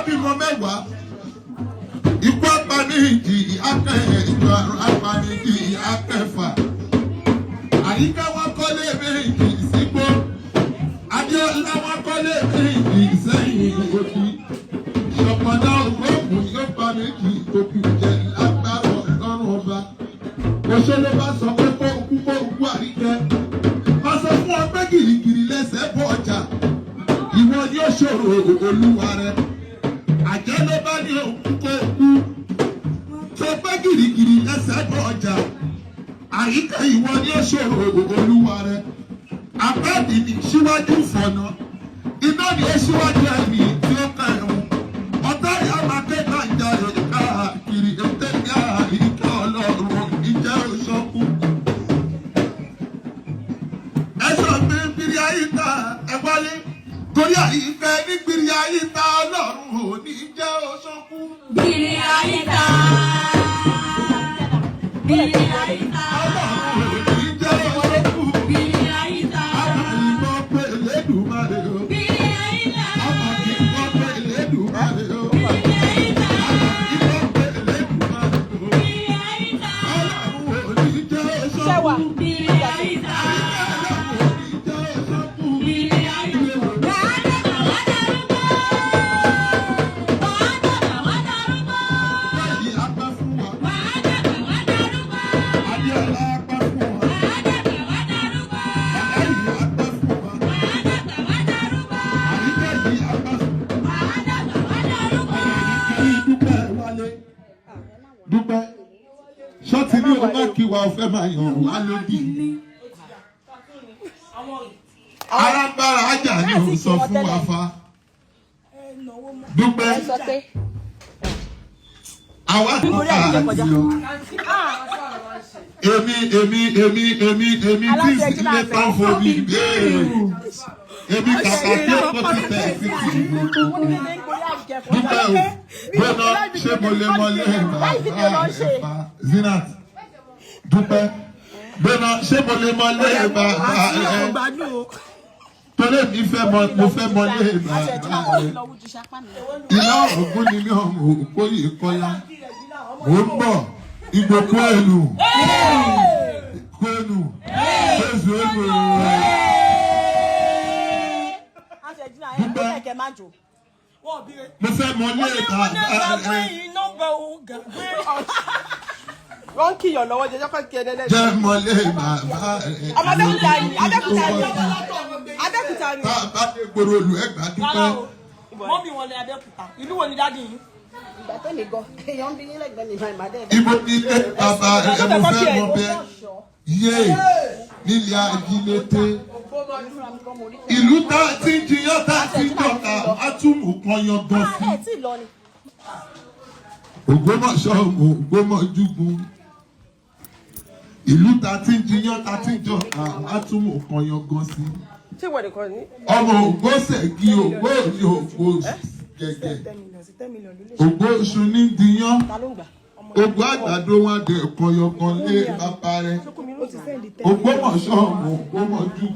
Bímọ 10, ikú apanìjì akẹ́jọ, àrùn apanìjì akẹfà. Àyíká wọn kọ́lé méjì sígbó. Adéọlá wọn kọ́lé méjì sẹ́yìn òbí. Ṣọ̀pọ̀nà ògbóògùn yóò pa méjì tó kù jẹ lágbára Ọlọ́run Ọba. Oṣó ló bá sọ pé kó kú, kó kú. Àríkẹ́, wọ́n sọ fún ọ pé gìrìgìrì lẹ́sẹ̀ bọ̀ ọjà, ìwọ ni ó ṣòro olúwa rẹ. Àjẹ́ ló bá ní òkú kó kú, tó pé gìrìgìrì lẹ́sẹ̀ bọ̀ ọjà. Àríkẹ́, ìwọ ni ó ṣòro olúwa rẹ. Àpáàdì ní síwájú fọ̀nà, iná ni ó síwájú ẹ̀mí tí ó kà ẹ̀hún. Ọ̀tá ìyá máa ké gbàǹjarè káàkiri ètè ní Àríkẹ́. Ọlọ́run ìjẹ́ òṣọ́kú. Ẹ sọ pé gbìrì àyíká ẹ wálé torí Àríkẹ́ ní gbìrì àyíká. Ọlọ́run ò ní jẹ́ òṣọ́kú. Bìrì àyíká. Bìrì àyíká. Ọlọ́run ò ní jẹ́ òṣọ́kú. Bìrì àyíká. Àmà ìgbọ́ pé Elédùmarè o. Bìrì àyíká. Àmà ìgbọ́ pé Elédùmarè o. Bìrì àyíká. Àmà ìgbọ́ pé Elédùmarè o. Bìrì àyíká. Ọlọ́run ò ní jẹ́ Ṣẹ́wà. òṣọ́kú. Bìrì àyíká. Ọlọ́run ò ní jẹ́ òṣọ́kú. Bìrì àyíká. Wàá dàgbà wá darúgbó. Wàá dàgbà wá darúgbó. Báyìí apá fún wa. Wàá dàgbà wá darúgbó. Adéọlá apá fún wa. Wàá dàgbà wá darúgbó. Aláyìí apá fún wa. Wàá dàgbà wá darúgbó. Àríkẹ́ yìí apá fún wa. Wàá dàgbà wá darúgbó. Dúpẹ́ wálé. Dúpẹ́. Ṣọ́ọ̀tì ní o má kí wa, o fẹ́ máa yàn wá lódì. Arábára ajá ni ò sọ fún wa fa. Dúpẹ́. Ẹ sọ pé Àwa ti ká àti lọ. Èmi èmi èmi èmi èmi tí ilé tán fomi béèrè. Èmi kàkà kí ó kó ti tẹ̀ sí ti gbogbo. Dúpẹ́ o, gbọ́dọ̀ ṣé mo lè mọlé bàbá rẹ̀ fa? Zinat, dúpẹ́. Gbọ́dọ̀ ṣé mo lè mọlé bàbá rẹ̀? Torí mi fẹ́ mọ, mo fẹ́ mọlé bàbá rẹ̀. Ìlà ògùn ni mi ọmọ òkóyè kọ́lá. Mò ń bọ̀, Igbo kwenu. Kwenu. Kwezu enu. Dúpẹ́. Mo fẹ́ mọlé bàbá rẹ̀. Wọ́n ń kíyàn lọ́wọ́ jẹjọ́ kọ́ kí ẹ dẹ́dẹ́. Jẹ́ mọlé bàbá rẹ̀. Ọmọ Abẹ́òkúta ni, Abẹ́òkúta ni, Abẹ́òkúta ni. Tá a bá dé gbòòrò olù ẹgbàá, dúpẹ́. Mummy wọn ní Abẹ́òkúta. Ìlú wo ni daddy yín? Ìgbà tó lè gan, èèyàn ń bí yín lẹ́gbẹ̀ẹ́ mi máa dẹ́. Ibo ní ilé bàbá rẹ̀? Mo fẹ́ mọ bẹ́ẹ̀. Yé nílé ajílété. Ìlú tá a ti ń jiyàn, tá a ti ń jọta, á tún mú kan yan gan sí. Ẹ tí ì lọ ni. Ògbómọ̀ṣọ́, Ògbómọ̀júgun. Ìlú tá a ti ń jiyàn, tá a ti ń jọta, á tún mú kan yan gan sí. Ṣé ìwọ nìkan ni? Ọmọ Ògbóṣègì, Ògbó ní Ògbó gẹ̀gẹ̀. 10 million sí 10 million ló lè ṣe. Ògbó iṣu ní diyán. Ta ló ń gbà? Ògbó àgbàdo wọn dẹ̀ kọyọkan lé bàbá rẹ̀. Ó ti send ten. Ògbómọ̀ṣọ́, Ògbómọ̀júgun.